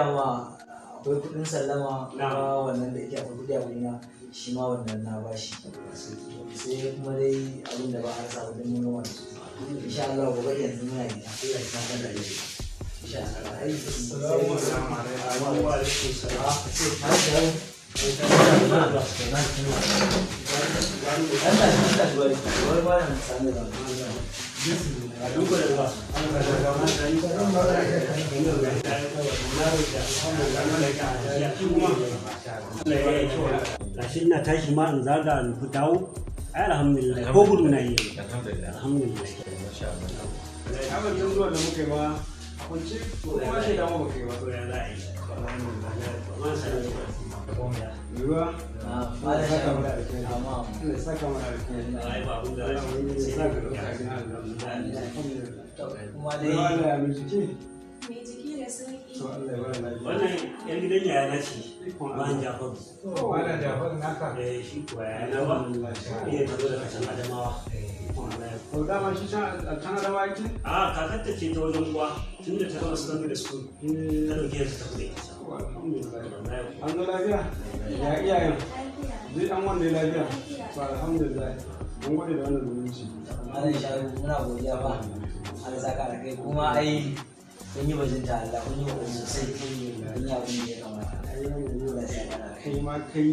dama akwai kuɗin sallama, kuma wannan da yake akwai kuɗi a wurina, shi ma wannan na bashi. Sai kuma dai abin da ba a rasa ba, don mun gama da su. Insha Allah gobe yanzu muna gida. Allah ya saka da alheri. Insha Allah. Ai, Assalamu alaikum. Wa alaikum salam. Gashi ina tashi ma in zaga in fi dawo. Ai alhamdulillah, ko gudu na yi. Alhamdulillah. Alhamdulillah. Masha Allah. Abin da zuwa da muka yi ma a kwance ko kuma shi damu baka yi ba. To ya za a yi? Ma sani. Ruwa. Allah ya saka mana alkhairi. Allah ya saka mana alkhairi. Ai ba abun da Allah za ya a yi. saka ɗauka gina alhamdulillah. Kuma Ruwa dai Allah ya mai jiki. Mai jiki da sauki. To Allah ya bada lafiya. Wannan yar gidan yaya na ce, Malam Jafaru. Malam Jafaru naka. Eh, shi kuwa yaya na ba. Iya, ta zo daga can Adamawa. Wallahi. To dama shi can a can Adamawa yake? A kakarta ce ta wajen uwa, tun da ta gama secondary school ta ɗauke ta tafi da ita. To alhamdulillah. Wallahi. An zo lafiya? Ya iyayen? Lafiya. Duk an wanda lafiya? To alhamdulillah. Mun gode da wannan zumunci. Malam Sharu, muna godiya fa. Allah saka da kai kuma ai kun yi bajinta, Allah kun yi kokari sosai, kun yi abin da ya kamata. Allah ya saka da kai. Kai ma kai.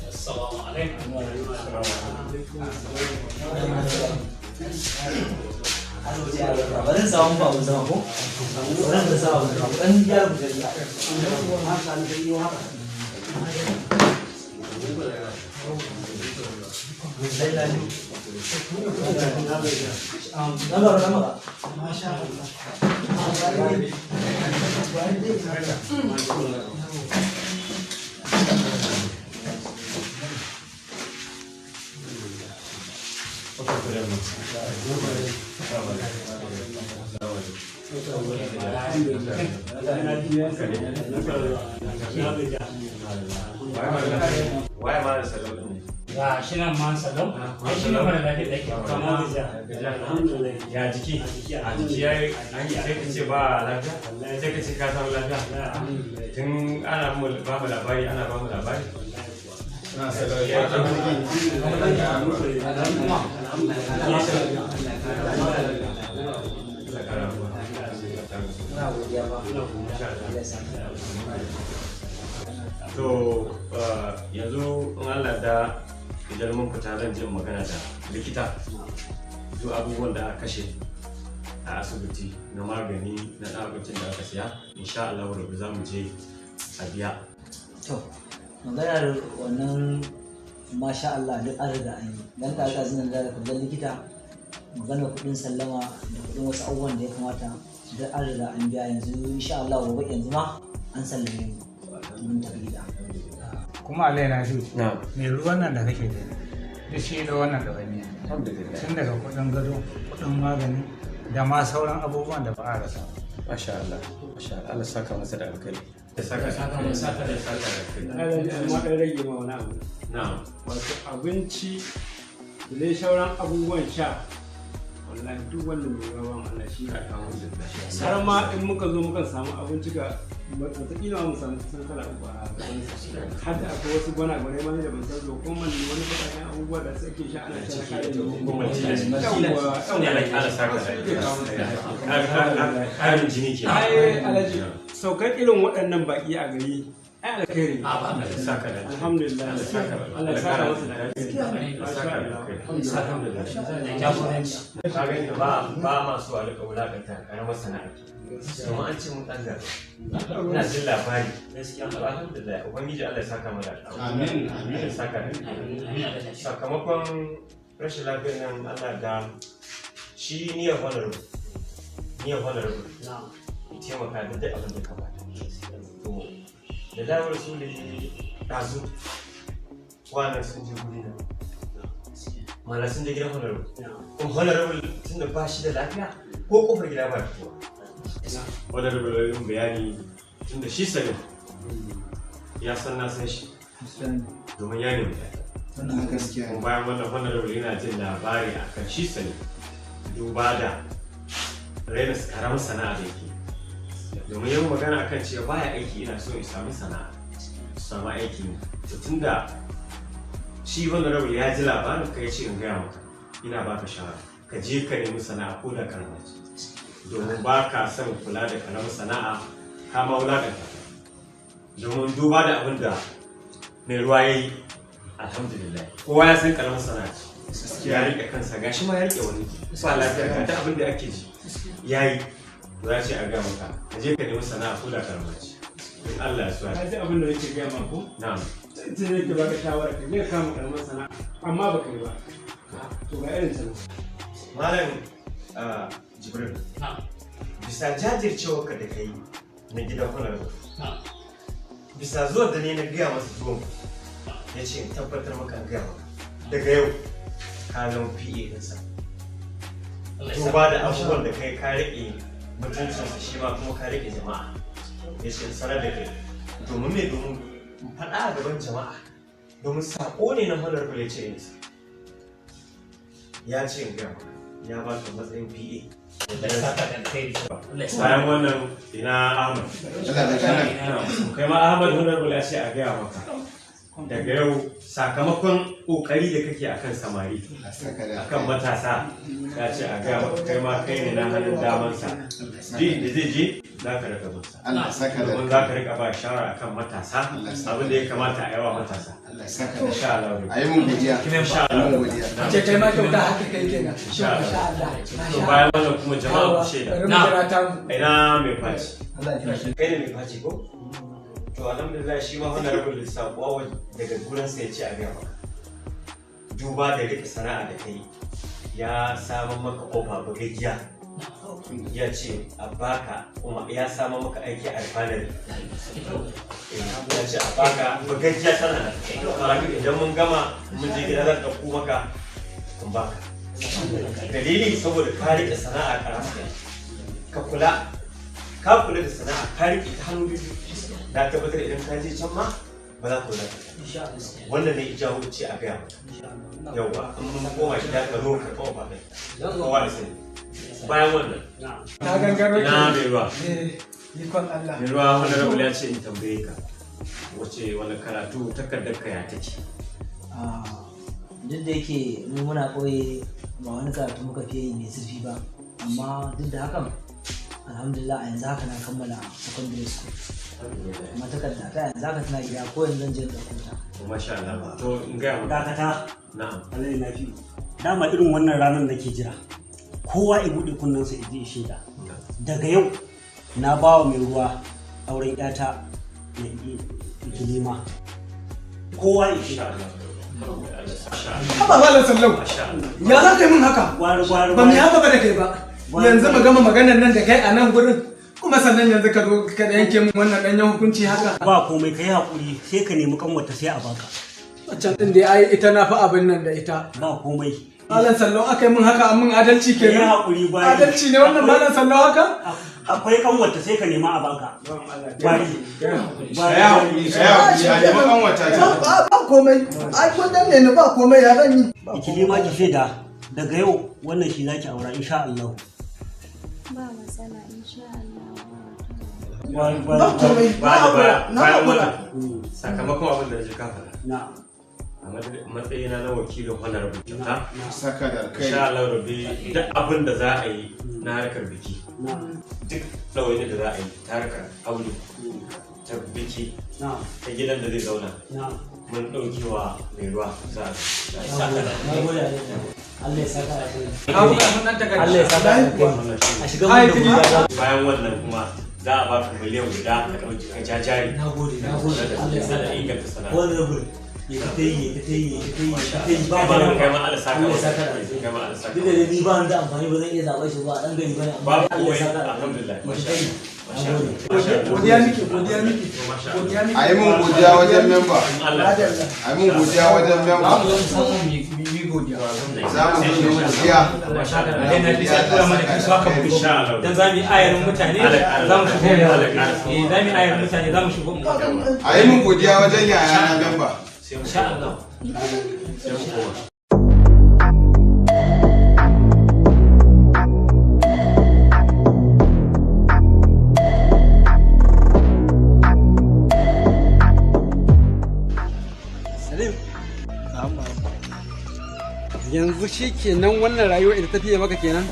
Assalamu alaikum. Asibiti ya rufa. Bari in samu ba mu zama ko? Bari in samu mu zama. Dan gyara ku gari. Na ga na maka. Masha Allah. Waye ma da salau din ne? Ga shi nan ma salau, ai shi ne mara lafiya da ke kama. Alhamdulillah. Ya jiki? A jiki yayi an yi, sai ka ce ba lafiya? Sai ka ce ka samu lafiya? Tun ana ba mu labari, ana ba mu labari. Na salau Ya ya ji. Muna godiya fa. Allah ya saka. To yanzu in Allah da idan mun fita zan je in magana da likita, duk abubuwan da aka kashe a asibiti na magani na ɗan abincin da aka siya, insha Allah rabu za mu je a biya. To, maganar wannan, masha Allah, duk an riga an yi. Dan da aka zinan da kallon likita, maganar kuɗin sallama da kuɗin wasu abubuwan da ya kamata, duk an riga an biya yanzu, insha Allah gobe yanzu ma an sallame mu. Mun tafi gida. Kuma Allah na shi. Na'am. Mai ruwan nan da kake gani. Duk shi da wannan ɗawainiya. Alhamdulillah. Tun daga kuɗin gado, kuɗin magani, da ma sauran abubuwan da ba a rasa. Masha Allah. Masha Allah. Allah saka masa da alkhairi. Ya saka saka saka da saka da alkhairi. Amma ɗan rage ma wani abu. Na'am. Wato abinci da dai sauran abubuwan sha, wallahi duk wannan mai rawan Allah shi ya kawo. Har ma in muka zo muka samu abinci ga wataƙila ma mu samu kusan kala uku a gabansa. Har da akwai wasu gwana-gwanai ma da ban san su ba, ko man wani baƙaƙen abubuwa da suke sha ana sha na kayan Yawwa, yawwa. Allah saka da alkhairi. Ƙarin jini ke. Ai alhaji, saukar irin waɗannan baƙi a gari ai alkhairi ne. Allah saka da alkhairi. Alhamdulillah. Allah saka da Allah ya saka masa da alkhairi. Allah saka da alkhairi. Alhamdulillah. Ka gani, ba ma so a rika wulakanta karamar sana'a. Domin an ce mun ɗan gaba. Ina jin labari. Gaskiya. Alhamdulillah, Ubangiji Allah ya saka mana da alkhairi. Amin. Allah ya saka da alkhairi. Sakamakon rashin lafiyar nan, Allah da shi niyyar honorable. Niyyar honorable. Na'am. Ya taimaka da duk abin da ya kamata. To, da dawar su ne ɗazu, wannan sun je guri na. Mana sun je gidan honorable. Kuma honorable tun da ba shi da lafiya ko kofar gida ba fitowa. Honorable yin bayani tun da shi sanin ya san na san shi domin ya nemi lafiya. Wannan gaskiya Kuma bayan wannan honorable yana jin labari akan shi sani duba da raina karamar sana'a da yake. Domin yau magana akan cewa baya aiki, ina so in sami sana'a, samu aiki. To tunda shi honorable ya ji labarin ka, ya ce in gaya maka, ina baka shawara ka je ka nemi sana'a ko da karama ce, domin ba ka son kula da karamar sana'a ka ma wulaƙanta ta. Domin duba da abin da mai ruwa ya yi, alhamdulillah, kowa ya san karamar sana'a ce, ya riƙe kansa, gashi ma ya riƙe wani ba lafiya ka ta abin da ake ji ya yi. Za ce a gaya maka ka je ka nemi sana'a ko da karama ce, in Allah ya so ya Ka ji abin da nake gaya ma ko? Na'am. Sai nake baka shawara ka je ka kama karamar sana'a, amma baka yi ba. To ga irin ta nan. Malam Jibril, bisa jajircewarka da kai na gidan honorable, bisa zuwa da ne na gaya masa zuwan, ya ce in tabbatar maka in gaya maka daga yau ka zama PA ɗinsa. Duba da abubuwan da kai ka riƙe mutuncinsa, shi ma kuma ka riƙe jama'a, ya ce in sanar da kai domin me, domin in faɗa a gaban jama'a, domin saƙo ne na honorable ya ce in isa. Ya ce in gaya maka ya ba ka matsayin PA. Bayan wannan, ina Ahmad? Kai ma Ahmad, honorable ya ce a gaya maka daga yau, sakamakon kokari da kake akan samari, akan matasa, ya ce a gaya maka kai ma kai ne na hannun damansa. Duk inda zai je za ka rika bin sa, Allah saka da domin za ka rika ba shawara akan matasa, abin da ya kamata a yawa matasa. Allah saka Insha Allah. A yi mun godiya. Insha A yi mun Allah. godiya. Ce kai ma kyauta haka kai kenan. Insha Allah. Masha Allah. To bayan wannan kuma, jama'a ku shaida. Bari mu jira ta mu. Ina mai faci? Kai ne mai faci ko? To alhamdulillah, shi ma honorable sabuwa daga gurinsa ya ce a gaya maka duba da rike sana'a da kai, ya samun maka ofa bugaggiya, ya ce a baka, kuma ya samun maka aiki a refinery. Ya ce a baka bugaggiya tana nan. Saboda idan mun gama mun je gida zan ɗauko maka in baka. Dalili, saboda ka rike sana'a karama, ka kula, ka kula da sana'a, ka rike ta hannu biyu. Na tabbatar idan ka je can ma ba za ka wadata. Wannan ne jawo ce a gaya maka yauwa, in mun koma gida ka zo ka kawo ba kai kowa da sani. Bayan wannan, Ta gangaro ina mai ruwa? Eh, ikon Allah. Mai ruwa, wani rabu ya ce in tambaye ka wace wani karatu takardar ka ya take? Ah, duk da yake mu muna ƙauye, ba wani karatu muka fiye yi mai zurfi ba, amma duk da hakan, alhamdulillah, a yanzu haka na kammala secondary school, kuma takarda ta yanzu haka tana gida, ko yanzu zan je in ɗauko ta. To masha Allah, to in gaya maka. Dakata. Na'am. Alhaji Nafi'u, dama irin wannan ranar nake jira. Kowa ya buɗe kunnensa ya ji ya shaida. Daga yau na ba wa mai ruwa auren ƴata na Ikilima. Kowa ya shaida. Haba malam Sallau. Ya za ka yi min haka? Gwari gwari. Ba mu yi haka ba da kai ba. Yanzu mu gama maganar nan da kai a nan gurin. Kuma sannan yanzu ka zo ka yanke min wannan ɗanyen hukunci haka. Ba komai, ka yi haƙuri, sai ka nemi kanwata sai a baka. Wancan ɗin da ai ita na fi abin nan da ita. Ba komai. Malam Sallau, aka yi min haka an min adalci Ka yi kenan. haƙuri gwari. Adalci ne wannan, malam Sallau, haka? Akwai kanwata, sai ka nema a baka. Gwari. Ka yi haƙuri, ka yi haƙuri, a nemi ƙanwata ta. Ba komai. Ai ko dan ne ba komai, ya zan yi. Ikilima, ki shaida daga yau wannan shi zaki aura insha Allah. Ba matsala insha Allah. Gwari gwari. Ba komai. Ba da baya, Na bayan haƙura. wannan, sakamakon abin da na ji ka faɗa Na'am. a matsayina na wakilin honorable kyauta, Saka da alkhairi. insha Allah rabbi, duk abin da za a yi na harkar biki, duk ɗawainiyar da za a yi ta harkar aure, ta biki, Na'am. ta gidan da zai zauna, Na'am. mun ɗaukewa mai ruwa za a Na gode Alhaji. Allah ya saka alkhairi. Ka buga mun nan takarda. Allah ya saka alkhairi. A shiga mun da godiya. Bayan wannan kuma za a baka miliyan 1 ka ɗauki ka ja jari. Na gode, na gode. Allah ya saka. Da inganta sana'a. Honorable ya ta yi, ya ta yi, ya ta yi, ya ta yi, ba Kai ma ba kai ma Allah saka Allah ya maka. saka alkhairi. Kai ma Allah saka Duk da dai ni ba ni da amfani, ba zan iya zaɓa shi ba, ɗan gari bane, amma Babu Allah ya komai, saka alkhairi. alhamdulillah. Ya ta yi. Masha Na Allah. gode. Masha Allah. Godiya miki, godiya miki. Godiya miki. A yi mun godiya wajen memba. Allah. A yi mun godiya wajen memba. Za mu zo mu samu mu yi godiya. Za mu zo mu yi godiya. Masha Allah. Alhaji Nafi'u sai tura mana gaisuwa ka buɗe. Insha Allah. Dan za mu yi ayarin mutane, za mu shigo mu. Eh, za mu yi ayarin mutane, za mu shigo mu. A yi mun godiya wajen yayana memba. Insha Allah. Sai mu koma. Salim. Yanzu shi kenan wannan rayuwa ita tafiye maka kenan.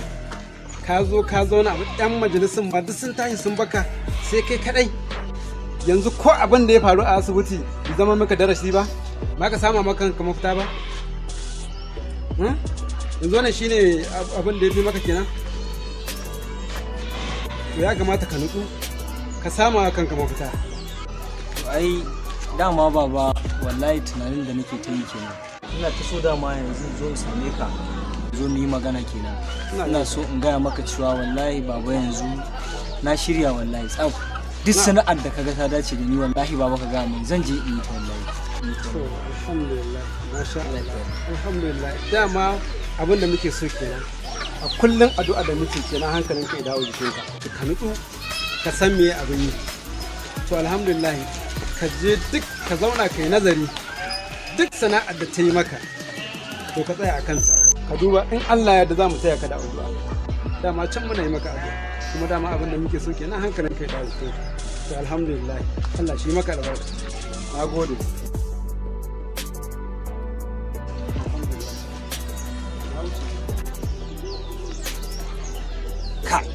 Ka zo ka zauna abu ɗan majalisun ba duk sun tashi sun baka sai kai kaɗai. Yanzu ko abin da ya faru a asibiti bai zama maka darasi ba, ba ka sama maka kanka mafita ba. Yanzu wannan shine abin da ya fi maka kenan. To ya kamata ka nutsu, ka sama kanka mafita. To ai dama baba, wallahi tunanin da nake ta yi kenan. Ina ta so dama yanzu zo in same ka, zo mu yi magana kenan. Ina so in gaya maka cewa wallahi baba, yanzu na shirya wallahi tsaf. Duk sana'ar da kaga ta dace da ni, wallahi baba, ka gaya min, zan je in yi ta wallahi. To alhamdulillah, masha Allah, alhamdulillah. Dama abin da muke so kenan. A kullum addu'a da muke kenan, hankalin ka ya dawo jikinka. Ka nutsu, ka san me abin yi. To alhamdulillah, ka je duk ka zauna ka yi nazari duk sana'ar da ta yi maka, to ka tsaya a kansa. Ka duba, in Allah ya yarda za mu taya ka da addu'a. Dama can muna yi maka addu'a. Kuma dama abin da muke so kenan, hankalin ka ya dawo jikinka. To alhamdulillah, Allah shi maka albarka. Na gode. Kai,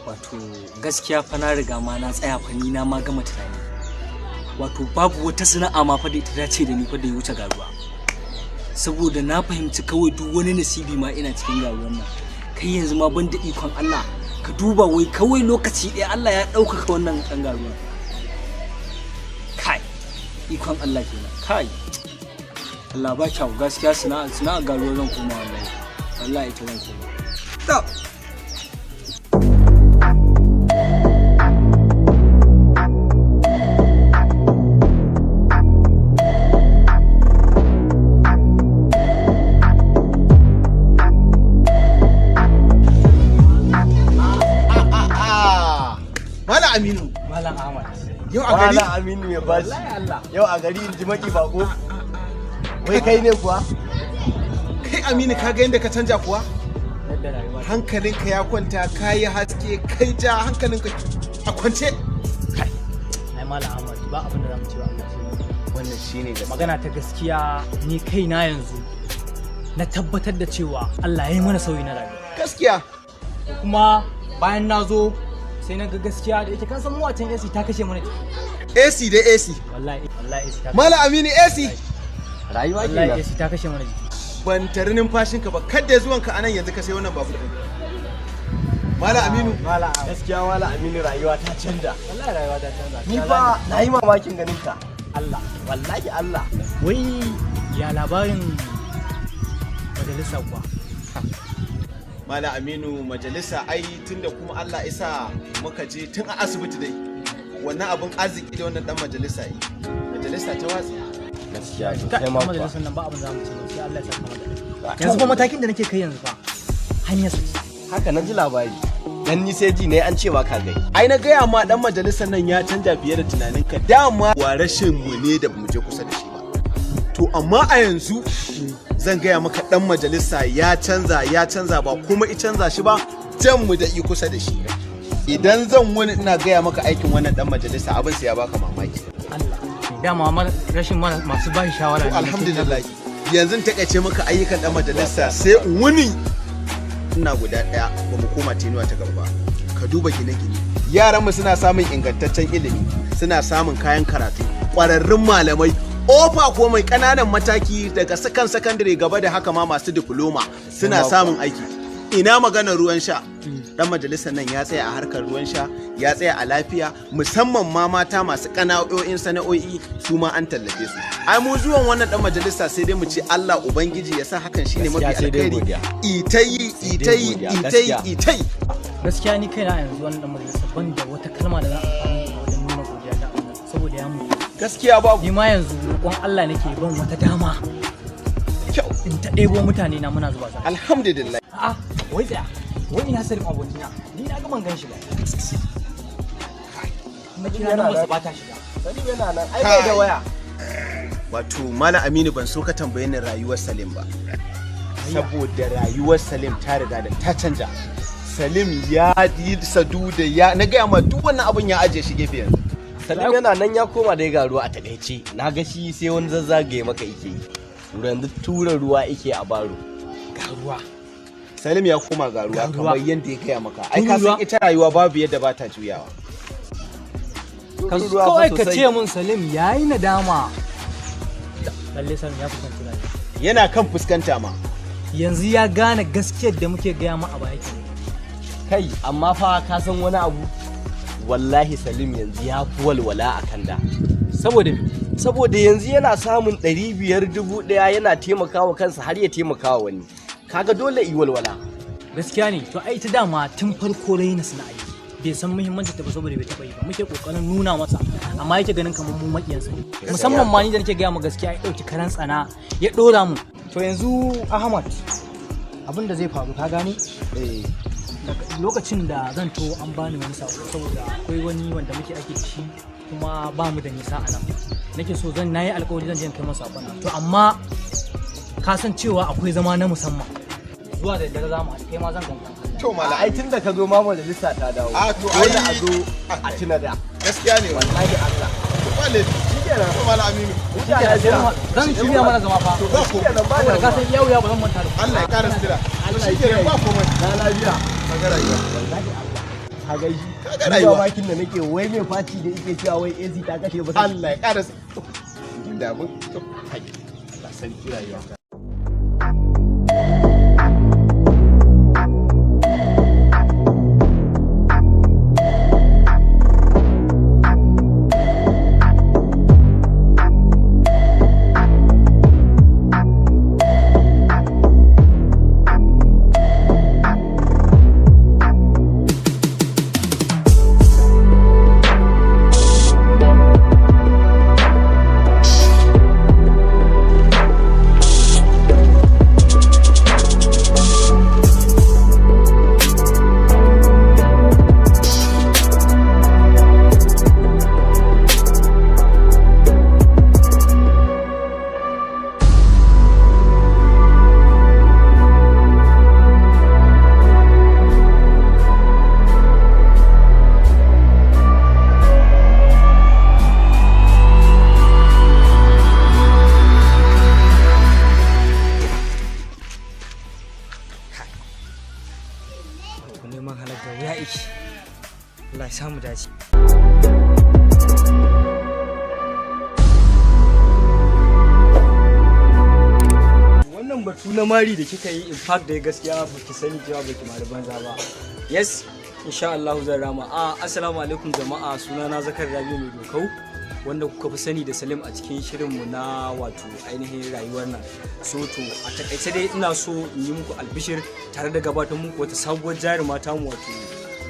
wato gaskiya fa na riga ma na tsaya fa, ni na ma gama tunani, wato babu wata sana'a ma fa da ita dace da ni fa da ya wuce garuwa, saboda na fahimci kawai duk wani nasibi ma ina cikin garuwan nan. Kai, yanzu ma ban da ikon Allah, ka duba wai kawai lokaci ɗaya Allah ya ɗaukaka wannan ɗan garuwa. Kai, ikon Allah kenan. Kai, Allah ba kyau gaskiya. Sana'a garuwa zan koma, wallahi wallahi ita zan koma. To. Malam Aminu. Malam Ahmad. Yau a gari. Malam Aminu ya bashi. Yau a gari in ji maki bako. Wai kai ne kuwa? Kai Aminu, ka ga yadda ka canja kuwa? Hankalinka ya kwanta, ka yi haske, kai ja hankalinka a kwance. Ai Malam Ahmad, ba abin da zamu ce wa Allah sai wannan shine gaskiya. Magana ta gaskiya, ni kaina yanzu na tabbatar da cewa Allah ya yi mana sauyi na rayuwa. Gaskiya. Kuma bayan na zo sai na ga gaskiya da yake kan san mu a can AC ta kashe mana jiki. AC dai AC. Wallahi wallahi AC ta. Malam Aminu, AC. Rayuwa Wallahi kenan. AC ta kashe mana jiki. Ban tari numfashinka ba, kadda zuwanka anan yanzu ka sai wannan babur ɗin. Malam Aminu. Gaskiya Malam Aminu, rayuwa ta canja. Wallahi rayuwa ta canza. Ni fa na yi mamakin ganin ka. Allah. Wallahi Allah. Wai ya labarin majalisa kuwa? Malam Aminu, majalisa ai tunda kuma Allah isa muka je tun a asibiti dai. Wannan abun arziki da wannan dan majalisa yi. Majalisa ta watsi. Gaskiya Ka sosai ma kuwa. majalisar nan ba abin za mu ce ba, sai Allah ya saka mata. Yanzu fa matakin da nake kai yanzu fa hanyar su ce. Haka na ji labari. Dan ni sai ji ne an ce ba ka gari. Ai na gaya ma, dan majalisar nan ya canja fiye da tunaninka. Dama wa rashin mu ne da bamu je kusa da shi ba. To amma a yanzu zan gaya maka, dan majalisa ya canza, ya canza, ba kuma i canza shi ba, jan mu da i kusa da shi. Idan zan wani ina gaya maka aikin wannan dan majalisa, abin sai ya baka mamaki. Allah. Dama rashin masu ba shi shawara To ne. alhamdulillah, yanzu takaice maka ayyukan dan majalisa sai in wuni ina guda daya, ba mu koma tenuwa ta gaba ba. Ka duba gine-gine, yaran mu suna samun ingantaccen ilimi, suna samun kayan karatu, kwararrun malamai, ofa ko mai kananan mataki daga sakan sakandare gaba da haka ma masu diploma suna samun aiki. Ina maganar ruwan sha? Dan majalisar nan ya tsaya a harkar ruwan sha, ya tsaya a lafiya, musamman ma mata masu kana'o'in sana'o'i su ma an tallafe su. Ai mu zuwan wannan dan majalisa sai dai mu ce Allah ubangiji ya sa hakan shine mafi Gaskiya sai dai alkhairi. godiya. Itayi itayi godiya, itayi gaskiya. itayi. Gaskiya ni kaina yanzu wannan dan majalisa ban da wata kalma da za a amfani da wajen nuna godiya ta Allah saboda ya mutu. Gaskiya babu. Ni ma yanzu roƙon Allah nake ban wata dama. Kyau. In ta ɗebo mutane na muna zuba sa. Alhamdulillah. A'a, wai tsaya. Wai ina Salim abokina? Ni na ga ban gan shi ba. Na kira nan ba ta shiga. Salim yana nan. Ai bai da waya. Wato Malam Aminu, ban so ka tambaye ni rayuwar Salim ba, saboda rayuwar Salim ta riga da ta canja. Salim ya yi sadu da ya na gaya ma duk wannan abun ya ajiye shi gefe yanzu. Salim yana nan ya koma da ga ruwa. A takaice na ga shi sai wani zazzagaye maka yake yi yanzu, tura ruwa yake a baro. Ga ruwa, Salim ya koma ga ruwa. Ga ruwa. Kamar yadda ya gaya maka, ai ka san ita rayuwa babu yadda ba ta juyawa. Ka kawai ka ce mun Salim ya yi nadama. Lalle Salim ya fuskanci rayuwa. Yana kan fuskanta ma. Yanzu ya gane gaskiyar da muke gaya ma a baya kenan. Kai, amma fa ka san wani abu? Wallahi Salim yanzu ya fi walwala a kan da. Saboda me? Saboda yanzu yana samun 500, 1000, yana taimakawa kansa har ya taimakawa wani. Kaga dole yi walwala. Gaskiya ne. To ai ita dama tun farko raina sana'a yi, bai san muhimmancin ta ba saboda bai taba yi ba. Muke kokarin nuna masa, amma yake ganin kamar mu makiyansa ne, musamman ma ni da nake gaya ma gaskiya, ya dauki karan tsana ya dora mu. To yanzu Ahmad, abin da zai faru, ka gane, lokacin da zan to an bani wani sako, saboda akwai wani wanda muke ake da shi kuma ba mu da nisa a nan, nake so zan nayi alkawari zan je in kai masa sakon nan. To amma ka san cewa akwai zama na musamman zuwa da daddare, za mu haɗu, kai ma zan ganka. To mala, ai tun da ka zo ma majalisa ta dawo. A to dole ai a zo a tuna da. Gaskiya ne. Wallahi Allah. To ba laifi. Shikenan. To Malam Aminu, Shikenan, sai zan shirya mana zama fa. To ba ko Shikenan, ba saboda ka san yau ya ba zan manta da ku. Allah ya kara sutura. Allah ya Shikenan, ba komai. Na lafiya. Kaga rayuwa. Wallahi Allah. Ka gaishe. Ka ga rayuwa. Mamakin da nake, wai mai faci da yake cewa wai AC ta kashe ba. Allah ya kara sutura. Da mun to kai. Allah sarki rayuwa. Wato neman halar da ya iki. Allah ya samu dace. Wannan batu na mari da kika yi, in fact dai gaskiya baki sani cewa baki mari banza ba. Yes, insha Allah zan rama. A assalamu alaikum jama'a, sunana Zakar Rabi mai dokau, wanda kuka fi sani da Salim a cikin shirinmu na wato ainihin rayuwar nan. So to a takaice dai ina so in yi muku albishir tare da gabatar muku wata sabuwar jaruma tamu, wato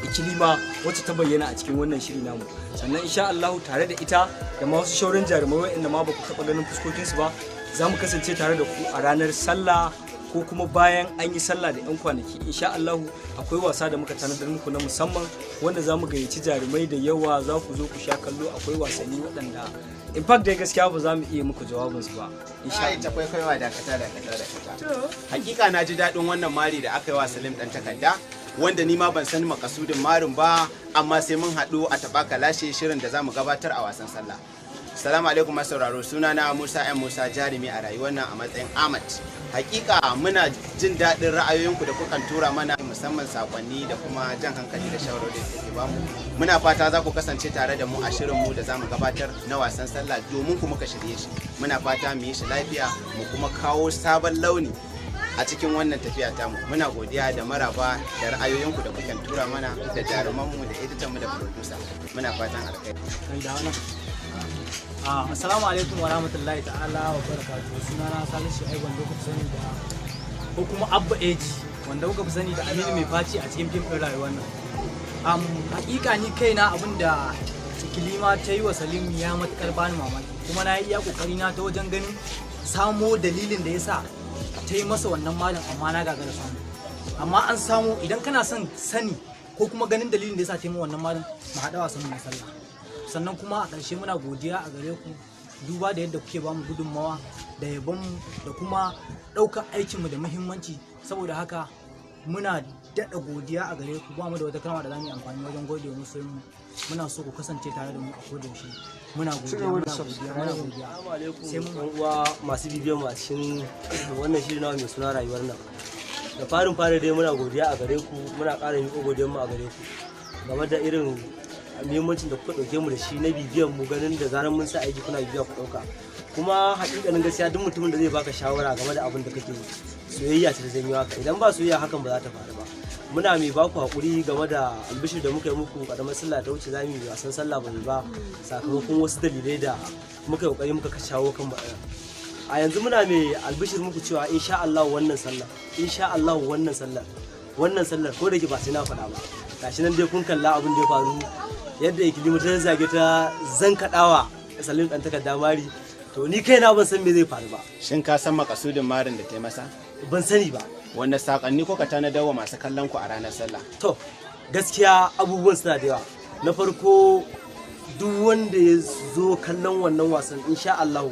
Ikilima, wacce ta bayyana a cikin wannan shiri namu. Sannan insha Allah tare da ita da ma wasu shauran jarumai waɗanda ma ba ku taɓa ganin fuskokinsu ba, za mu kasance tare da ku a ranar sallah ko kuma bayan an yi sallah da 'yan kwanaki. Insha Allah akwai wasa da muka tanadar muku na musamman wanda za mu gayyaci jarumai da yawa, za ku zo ku sha kallo. Akwai wasanni waɗanda in fact dai gaskiya ba za mu iya muku jawabinsu ba insha Ai ta kwaikwaiwa, dakata, dakata, dakata. Hakika na ji daɗin wannan mari da aka yi wa Salim ɗan takarda, wanda ni ma ban san makasudin marin ba, amma sai mun haɗu a taɓa kalashe shirin da za mu gabatar a wasan sallah. Salamu alaikum masu sauraro, suna na Musa M Musa, jarumi a rayuwar nan a matsayin Ahmad. Hakika muna jin daɗin ra'ayoyinku da kukan tura mana, musamman sakonni da kuma jan hankali da shawarwari da kuke bamu. Muna fata za ku kasance tare da mu a shirin mu da za mu gabatar na wasan sallah, domin ku muka shirye shi. Muna fata mu yi shi lafiya mu kuma kawo sabon launi a cikin wannan tafiya tamu. Muna godiya da maraba da ra'ayoyinku da kukan tura mana, da jarumanmu da editanmu da producer. Muna fatan alkhairi. Kai da wannan. Assalamu alaikum wa rahmatullahi ta'ala wa barakatuhu. Sunana Salisu Shu'aibu, wanda kuka fi sani da ko kuma Abba Eji, wanda kuka fi sani da Aminu Mai Faci a cikin fim ɗin rayuwar nan. Hakika ni kaina abin da Ikilima ta yi wa Salim ya matukar bani mamaki, kuma na yi iya kokari na ta wajen ganin samo dalilin da yasa ta yi masa wannan malin, amma na gagara samu. Amma an samu. Idan kana son sani ko kuma ganin dalilin da yasa ta yi min wannan malin, mu haɗa wasan mu na sallah. Sannan kuma a ƙarshe muna godiya a gare ku. Duba da yadda kuke bamu gudunmawa da yabonmu da kuma ɗaukar aikinmu da muhimmanci. Saboda haka muna daɗa godiya a gare ku. Ba mu da wata kalma da za mu yi amfani wajen gode wa masoyanmu. Muna so ku kasance tare da mu a koda yaushe. Muna godiya, muna godiya, muna godiya. Sai mun Uwa masu bibiyan mu a cikin wannan shiri na mai suna Rayuwar Nan. Da farin fara dai muna godiya a gare ku, muna ƙara miƙo godiyar mu a gare ku game da irin muhimmancin da kuka ɗauke mu da shi na bibiyan mu, ganin da zarar mun sa aiki kuna bibiya ku ɗauka. Kuma hakikanin gaskiya, duk mutumin da zai baka shawara game da abin da kake yi, soyayya ce ta janyo haka. Idan ba soyayya, hakan ba za ta faru ba. Muna mai baku hakuri game da albishir da muka yi muku karamar sallah ta wuce, zamu yi wasan sallah ba ba, sakamakon wasu dalilai da muka yi kokari muka shawo kan matsalar. A yanzu muna mai albishir muku cewa insha Allah wannan sallah, insha Allah wannan sallar, wannan sallar, ko da ke ba sai na faɗa ba, gashi nan dai kun kalla abin da ya faru, yadda Ikilima ta zage ta zankaɗawa Salim ɗan takarda mari. To ni kaina ban san me zai faru ba. Shin ka san makasudin marin da ta yi masa? Ban sani ba. Wanda sakanni ko ka tanadar wa masu kallon ku a ranar sallah? To gaskiya abubuwan suna da yawa. Na farko, duk wanda ya zo kallon wannan wasan, insha Allah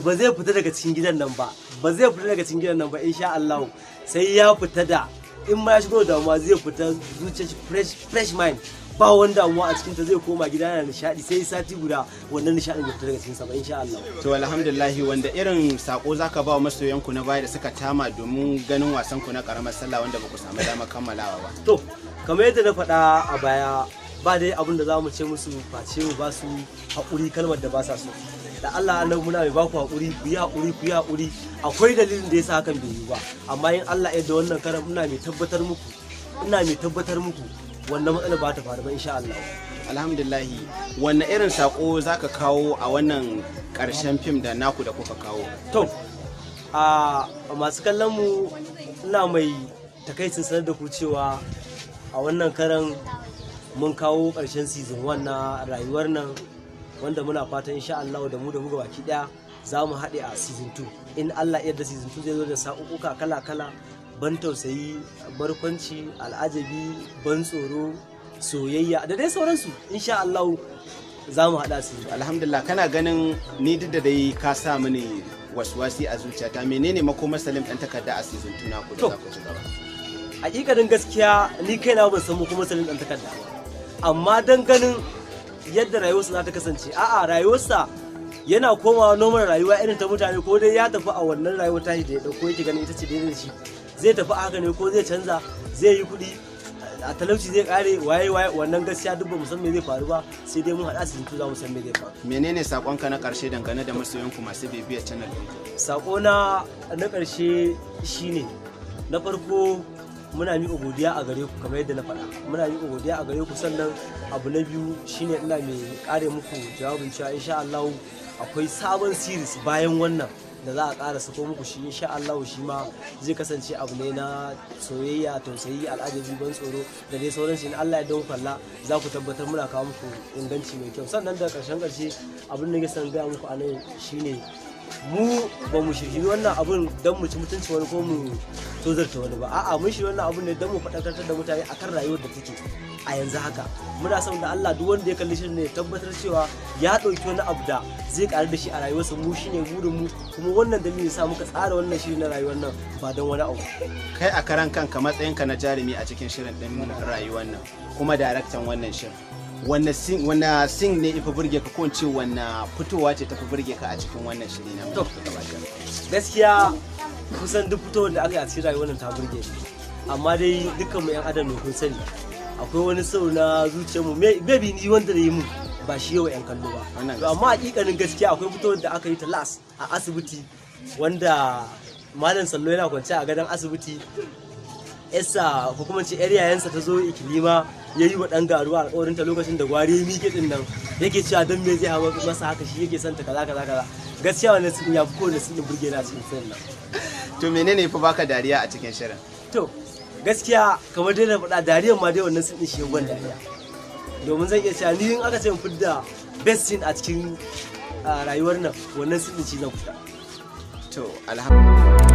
ba zai fita daga cikin gidan nan ba, ba zai fita daga cikin gidan nan ba insha Allah sai ya fita da, in ma ya shigo da damuwa, zai fita zuciyar shi fresh, fresh mind, ba wani damuwa a cikin ta. Zai koma gida yana nishadi, sai sati guda wannan nishadin ya fita daga cikin sa ba insha Allah. To alhamdulillah. Wanda irin sako zaka ba wa masoyan ku na baya da suka tama domin ganin wasan ku na karamar sallah wanda ba ku samu damar kammalawa ba? To kamar yadda na faɗa a baya, ba dai abin da za mu ce musu face mu ba su haƙuri, kalmar da ba sa so. Da Allah Allah, muna mai baku haƙuri, ku yi haƙuri, ku yi haƙuri. Akwai dalilin da yasa hakan bai yi ba, amma in Allah ya yarda wannan karan, ina mai tabbatar muku wannan matsala ba ta faru ba insha Allah. Alhamdulillah. Wanne irin sako zaka kawo a wannan karshen fim da naku da kuka kawo? To a masu kallon mu, ina mai takaicin sanar da ku cewa a wannan karan mun kawo ƙarshen season 1 na Rayuwar Nan, wanda muna fatan insha Allah da mu baki daya za mu haɗe a season 2 in Allah ya yarda. Season 2 zai zo da sa'u'uka kala-kala, ban tausayi, barkwanci, al'ajabi, ban tsoro, soyayya da dai sauransu. Insha Allah za mu haɗa su. Alhamdulillah. Kana ganin, ni duk da dai ka sa mini waswasi a zuciyata, menene makomar Salim dan takarda a season 2 naku da za ku ci gaba? Hakikanin gaskiya, ni kaina ban san makomar Salim dan takarda ba, amma dan ganin yadda rayuwarsa za ta kasance, a'a, rayuwarsa yana komawa normal rayuwa irin ta mutane, ko dai ya tafi a wannan rayuwar tashi da ya dauko yake ganin ita ce daidai da shi, zai tafi a haka ne, ko zai canza, zai yi kuɗi, a talauci zai kare, waye waye, wannan gaskiya duk ba mu san me zai faru ba, sai dai mun haɗa su za mu san me zai faru. Menene sakonka na karshe dangane da masoyanku masu bibiyar channel ɗinku? Sako na na ƙarshe shine, na farko, muna miƙa godiya a gare ku, kamar yadda na faɗa, muna miƙa godiya a gare ku. Sannan abu na biyu shine ina mai ƙare muku jawabin cewa insha Allah akwai sabon series bayan wannan da za a ƙara sako muku shi insha Allah. Shi ma zai kasance abu ne na soyayya, tausayi, al'ajabi, ban tsoro da dai sauransu. In Allah ya don kalla, za ku tabbatar muna kawo muku inganci mai kyau. Sannan da ƙarshen ƙarshe, abin da nake son gaya muku a nan shine, mu ba mu shirye wannan abun don mu ci mutunci wani ko mu tozarta wani ba. A'a, mun shirye wannan abun ne don mu faɗakartar da mutane akan rayuwar da take a yanzu haka. Muna son da Allah duk wanda ya kalli shirin ne ya tabbatar cewa ya ɗauki wani abu da zai ƙaru da shi a rayuwarsa. Mu shine burin mu, kuma wannan dalilin sa muka tsara wannan shiri na Rayuwar Nan, ba don wani abu. Kai a karan kanka, matsayinka na jarumi a cikin shirin ɗin Rayuwar Nan kuma daraktan wannan shirin, wanne scene ne ifi burge ka, ko in ce wanne fitowa ce tafi burge ka a cikin wannan shiri na? To gaskiya kusan duk fitowar da aka yi a cikin Rayuwar Nan ta burge ni, amma dai dukkan mu yan adam ne, kun sani akwai wani sau na zuciyarmu, maybe ni wanda na yi mun ba shi yau yan kallo ba. To amma hakikanin gaskiya, akwai fitowar da aka yi ta last a asibiti, wanda Malam Sallo yana kwance a gadon asibiti, yarsa ko kuma ce yar yayansa ta zo, Ikilima, ya yi wa ɗan garuwa alƙawarin ta, lokacin da gwari ya miƙe ɗin nan, yake cewa don me zai hawa masa haka, shi yake son ta, kaza kaza kaza. Gaskiya wannan sun ya fi kowane sun burge na cikin fim nan. To menene fi baka dariya a cikin shirin? To gaskiya kamar dai na faɗa, dariyar ma dai wannan sun ɗin shi ban dariya, domin zan iya cewa ni in aka ce in fidda best scene a cikin Rayuwar Nan, wannan sun ɗin shi zan fita. To alhamdulillah.